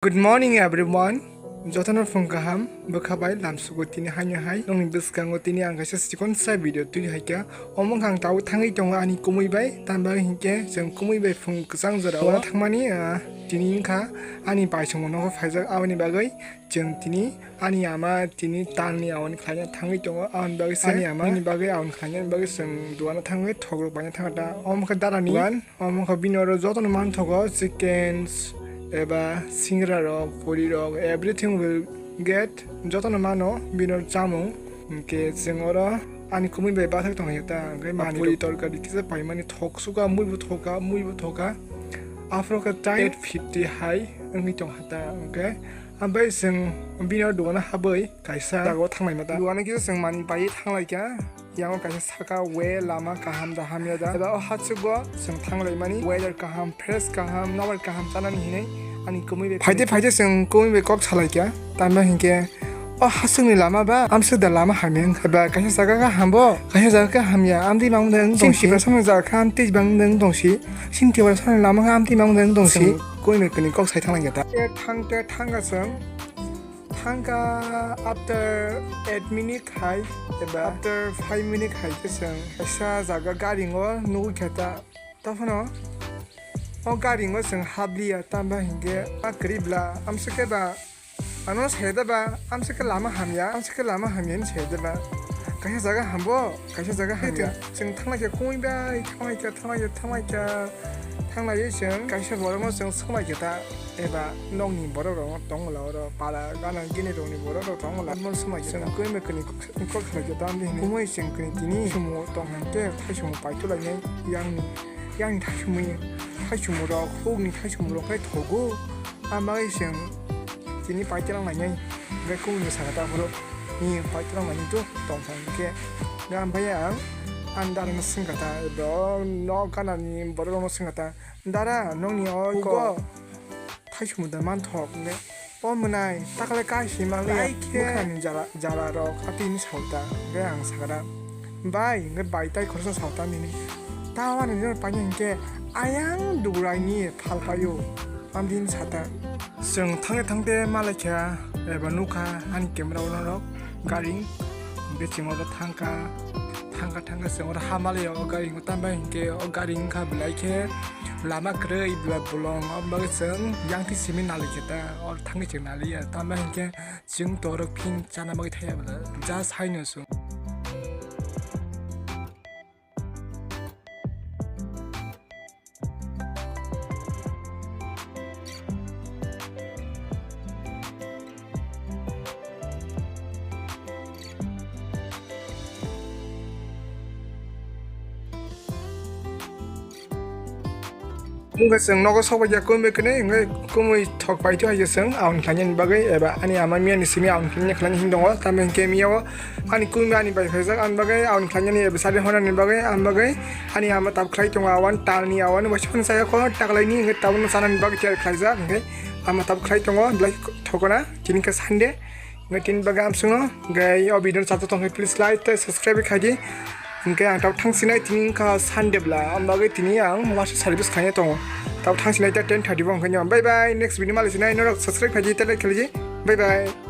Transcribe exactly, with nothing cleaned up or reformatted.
Good morning everyone. Jotono phung kaham, bwkha bai lamsugo tini haino hai. Nongni bwskango tini ang kaisa chikon sa video twi hai kha. Omo wngkha ang tabuk thangwi tongo ani kumui bai, tamni bagwi hinkhe chwng kumui bai phung kwchang jora o thangmani, ah, tini wngkha ani paisongmo nogo phaijak, aboni bagwi chwng tini ani ama tini talni awani khlaina thangwi tongo, aboni bagwi se ani ama ni bagwi awani khlaina bagwi chwng duano thangwi thokrok baina thangkha ta. Omo khe darani duan. Omo khe bini oro jotono manthogo chickens eba singra rok, puri rok, everything will get, jotono mano bini oro chamung. Hinkhe chwng oro ani kumui bai bathak tonglaikha ta, hinkhe mani puri rok, torkari kisa paimani thok suka, mui bo thoka, mui bo thoka. Aphuru khe time eight fifty hai wngwi tongkha ta, hinkhe ambai chwng bini oro dogano habwi kaisa jaga o thanglaima ta. Dogano kisa chwng mani bai thanglaikha. Yango kaisa saka we lama kaham da hamya da. Eba o hachuk o chwng thanglaimani weather kaham, fresh kaham, nobar kaham chanani hinwi ani kumui bai. Phaide phaide chwng kumui bai kok salaikha. Tamno hinkhe o hachukni lama ba amsuk da lama hamya wngkha ba kaisa jaga khe hambo, kaisa jaga khe hamya. Amtwi mangmani wng tongsi. Chini Tiprasani jaga khe amtwi mangmani wng tongsi. Chini Tiprasani lama khe amtwi mangmani wng tongsi. Chwng kumui bai kwnwi kok sai thanglaikha ta. Te thang te thangkha chwng. Thangkha after eight minute hai eba after five minute hai khe chwng kaisa jaga garingo nugwi kha ta. Tei phano o garingo chwng habliya, tamo hinkhe a kwrwi bla amsuk khe ba ano sai da ba amsuk khe lama hamya, amsuk khe lama hamya hinwi sai da ba. Kaisa jaga hambo, kaisa jaga hamya. Chwng thanglaikha kumui bai, thanglaikha, thanglaikha, thanglaikha, thanglaiwi chwng kaisa borokno chwng swnglaikha ta. Eba nokni borok rok tongla oro, para gana gini rokni borok rok tongla. Omo swmai khe chwng kwrwi kwrwi kok khlai khe tamni hwnwi. Kumui chwng kwrwi tini thaichung tong hai khe thaichung paithu lainai yangni, yangni thaichung, thaichung rok, hukni thaichung rok khe thogo. Ambai chwng tini paithu lang lainai. Bai kumui ni saka ta phuru ni paithu lang lainai tu tong hai khe. Ga ambai ang andar no swngkha ta, ebo nok gana ni borok rok no swngkha ta. Dara, nokni o hugo thaichung da manthok, hwnkhe o mwnai takle kai si manliya. Bwkhani jala, jala rok atini sauta, hwnkhe ang sakha da, "Bai," hwnkhe bai tai khoroksa sauta nini. Tawani jora painai hinkhe ayang dugraini phalpaio, amtini sata. Chwng thangte thangte malaikha eba nukha ani camera o norok. Garing, hwnkhe chwng oro thangkha, thangkha, thangkha chwng oro ha malaio o garing o, tambai hinkhe o garing wngkha belai khe lama kwrwi belai bolong, o bagwi chwng yangtwi simi nalaikha ta, oro thangwi chwng naliya, tambai hinkhe chwng torok phin chana bagwi thaiya belai, just haino chwng. Wngkha chwng nogo sok bai ya kumui kwnwi, wngkhe kumui thok paithu hai khe chwng aun khlainani bagwi eba ani ama miyani simi aun khlainani khlainani himwi tongo, tamni hinkhe miyao ani kumui ani bai phaijak, ani bagwi aun khlainani eba sari honani bagwi, ani bagwi ani ama tab khlai tongo, awan talni awan waisa phano chaya kho taklaini, wngkhe tabukno chanani bagwi tiyar khlaijak, wngkhe ama tab khlai tongo belai thokna, tini khe Sunday. Hwnkhe tini bagwi amswngo, hwnkhe o video no chatok tongkhe please like tei subscribe khai di. Hwnkhe ang tabuk thang sinai tini wngkha Sunday bwla, ang bagwi tini ang masa service khaina tongo. Tabuk thang sinai ta ten thirty bo hwnkhe nw. Bye bye, next video malai sinai norok subscribe khai di tei like khai di. Bye bye.